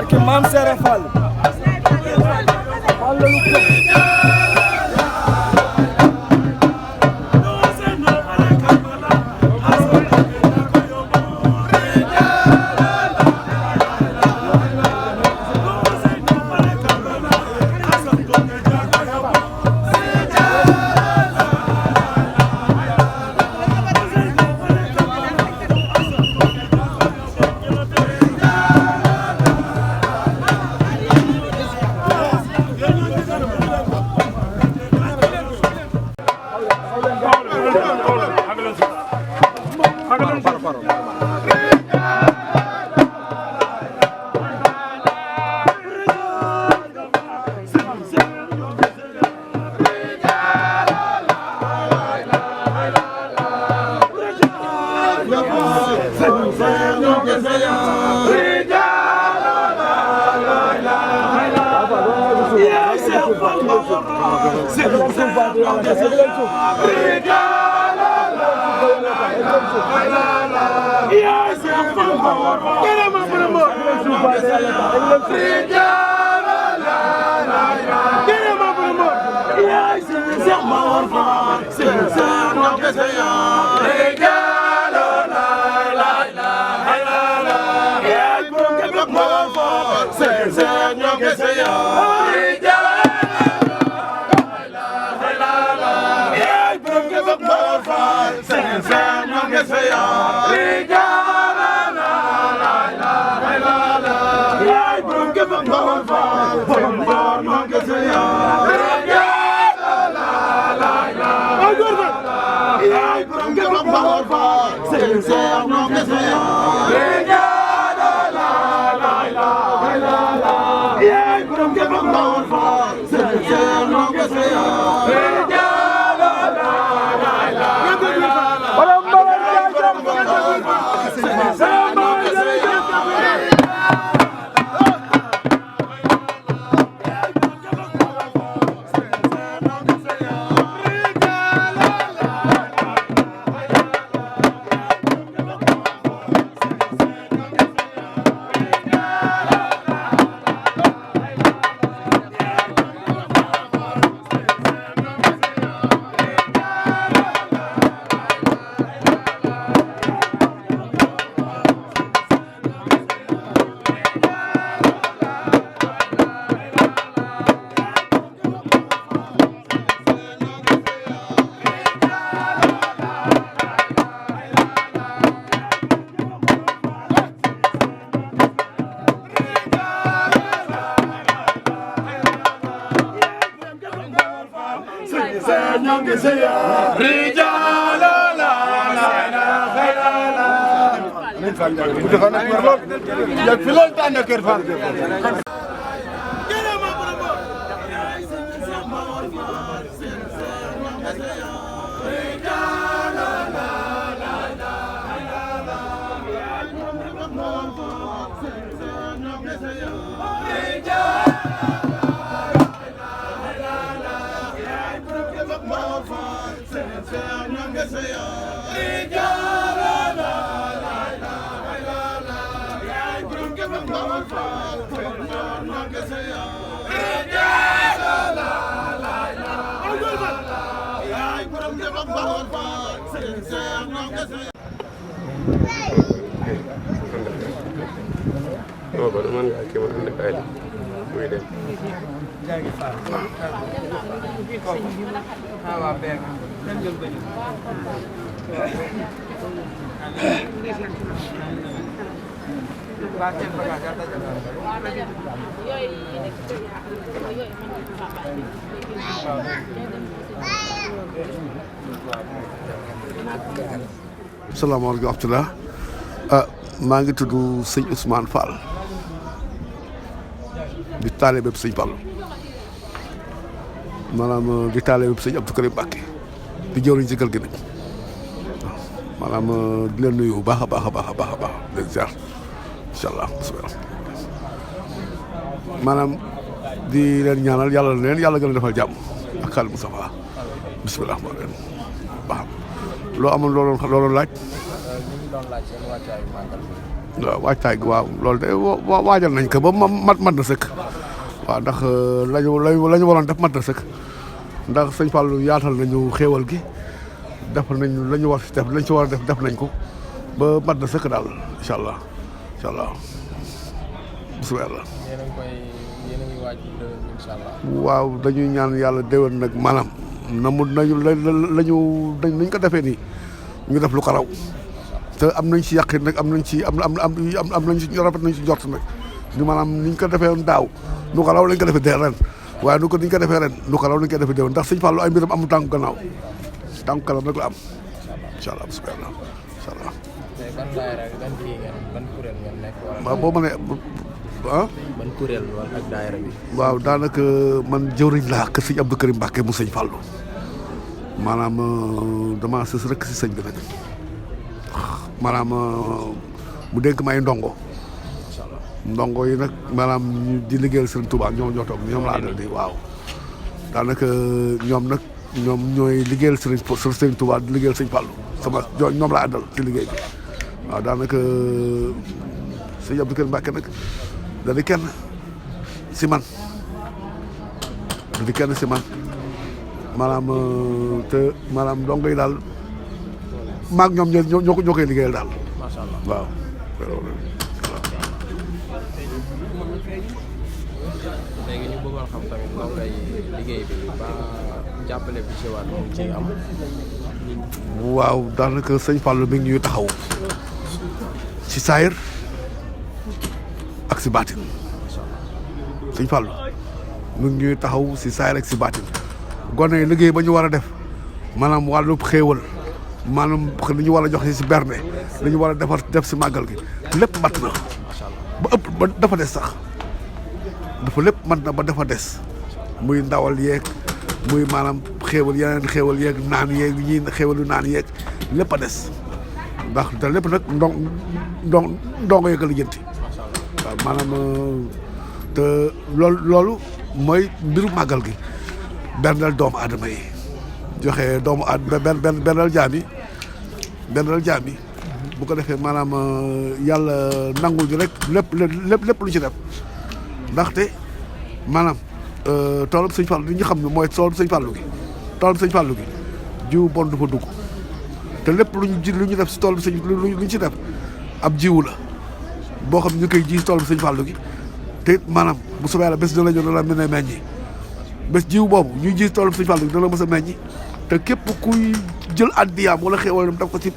barke maam Seere Fall Rijal la la la la Fall bu defal nak wér lool yàgg fi lool tànn Kër Fall non ba man ngaa kii ma andi kay muy dem. salaamaaleykum wa rahmatulah maa ngi tudd sëñ Ousmane Fall di taalibe sëñ Fall maanaam di taalibe sëñ Abdou Karim Mbacké di jëwriñ ci kër gi nag maanaam di leen nuyu bu baax a baax a baax a baax a baax di leen ziar incha allah maanaam di leen ñaanal yàlla leen yàlla gën a defal jàmm ak xaalis Moustapha bisimilah moo leen baax loo amoon loolu laaj. waaw waajtaay gi waaw loolu de waajal nañ ko ba mat na sëkk waaw ndax lañu waroon def mat na sëkk ndax sëñ Fallou yaatal nañu xéewal gi defal nañu la ñu war si def lañ si war a def nañ ko ba mat na sëkk daal incha allah incha allah bisimilah. waaw dañuy ñaan yàlla déwén nag maanaam nañ ko defee nii ñu def lu ko raw te am nañ ci yàqin nag am nañ ci rafet nañ ci jort nag ni maanaam niñ ko defee daaw nu ko raw lañ ko defee dee ren waaye niñ ko defee ren nu ko raw lañ ko defee déwén ndax sëñ Fallou ay mbiram amul tànku gannaaw tànku kanam rek la am incha allah bisimilah incha allah. waaw boo ma nee ban kuréel ak daayira bi. waaw daanaka man jëwriñ laa kër sëñ Abdou Karim Mbacké mu sëñ Fallou maanaam dama sës rek si sëñ bi nag maanaam mu dénk may ndongo yi nag maanaam ñu di liggéeyal Sëriñ Touba ñoom ñoo toog ñoom laa àndal di waaw daanaka ñoom ñooy liggéeyal Sëriñ Touba di liggéeyal sëñ Fallou ñoom laa àndal ci liggéey bi waaw daanaka sëñ Abdou Karim Mbacké nag da di kenn si man maanaam te maanaam ndongo yi daal maag ñoom ñoo koy liggéeyal daal. macha allah waaw. léegi ñu bëggoon xam tamit ndongo yi liggéey bi ba jàppale bi ci waat mu ci am. waaw daanaka sëñ Fallou mi ngi ñuy taxaw ci saayir ak si baatin sëñ Fallou mi ngi ñuy taxaw si saayir ak si baatin gone yi liggéey ba ñu war a def maanaam wàllu xéewal maanaam li ñu war a joxe si berne li ñu war a def si màggal gi lépp mat na ba ëpp ba dafa des sax dafa lépp mat na ba dafa des muy ndawal yeeg muy maanaam xéewal yeneen xéewal yeeg naan yeeg ñii xéewalu naan yeeg lépp a des ndax te lépp nag ndongo yeeg a lijjanti waaw maanaam te loolu mooy mbiru màggal gi bernal doomu aadama yi joxe doomu aadama bernal jaam yi bu ko defee maanaam yàlla nangul ñu rek lépp lu ci def ndaxte maanaam toolub sëñ Fallou li ñu xam ne mooy toolub sëñ Fallou gi jiwu bon du fa dugg te lépp lu ñu def si toolub sëñ lu ñu ci def ab jiwu la boo xam ne ñu koy ji si toolub sëñ Fallou gi te it maanaam bu soobee yàlla bés dina la ñëw dana mën a meññi bés jiwu boobu ñuy ji si toolub sëñ Fallou gi dana mës a meññi te képp kuy jël addiyaam wala xéewalam daf ko si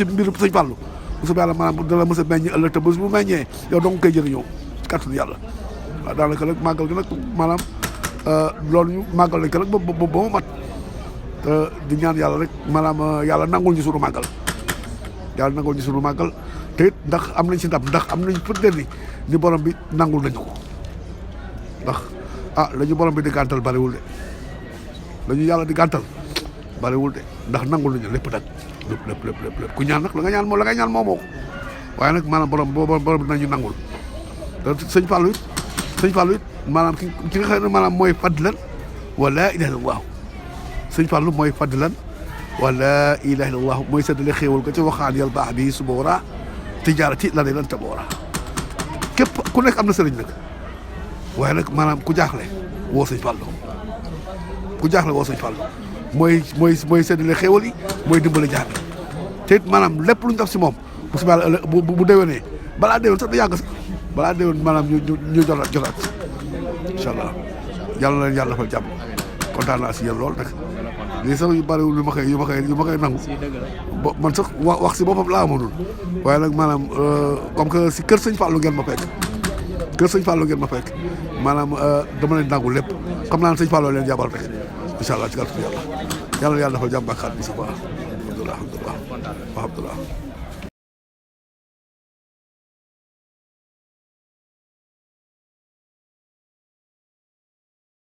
mbirum sëñ Fallou bu soobee yàlla maanaam dana mës a meññi ëllëg te bés bu meññee yow dong koy jëriñoo ci kàttanu yàlla waaw daanaka nag màggal gi nag maanaam loolu ñu màggal nañ ko nag ba mu mat te di ñaan yàlla rek maanaam yàlla nangul ñu sunu màggal te it ndax am nañ si ndam ndax am nañ firnde ni borom bi nangul nañu ko ndax la ñu borom bi di gàntal bariwul de la ñu yàlla di gàntal bariwul de ndax nangul nañu lépp nag lépp ku ñaan nag la nga ñaan moom la nga ñaan moomoo ko waaye nag maanaam borom dinañu nangul te sëñ Fallou it maanaam ki nga xam ne maanaam mooy fadlan wa laa ilaaha illallah sëñ Fallou mooy fadlan wa laa ilaaha illallah mooy séddale xéewal ko ci waxaan yàlla baax bi su boora tijaarati la ne lan ta boora képp ku nekk am na sëriñ nag waaye nag maanaam ku jaaxle woo sëñ Fallou mooy séddale xéewal yi mooy dimbale jaar te it maanaam lépp lu ñu def si moom bu subaa la bu déwénee balaa déwén sax da yàgg sax balaa déwén maanaam ñu jotaat incha allah yàlla na leen yàlla defal jàmm kontaan naa si yéen lool nag lii sax yu bëriwul yu ma koy nangu man sax wax si boppam laa mënul waaye nag maanaam comme que si kër sëñ Fallou ngeen ma fekk maanaam dama leen nangu lépp xam naa ne sëñ Fallou leen jàppal rek incha allah ci kàttan yàlla na yàlla defal jàmm ak xaat bi si baax alhamdulilah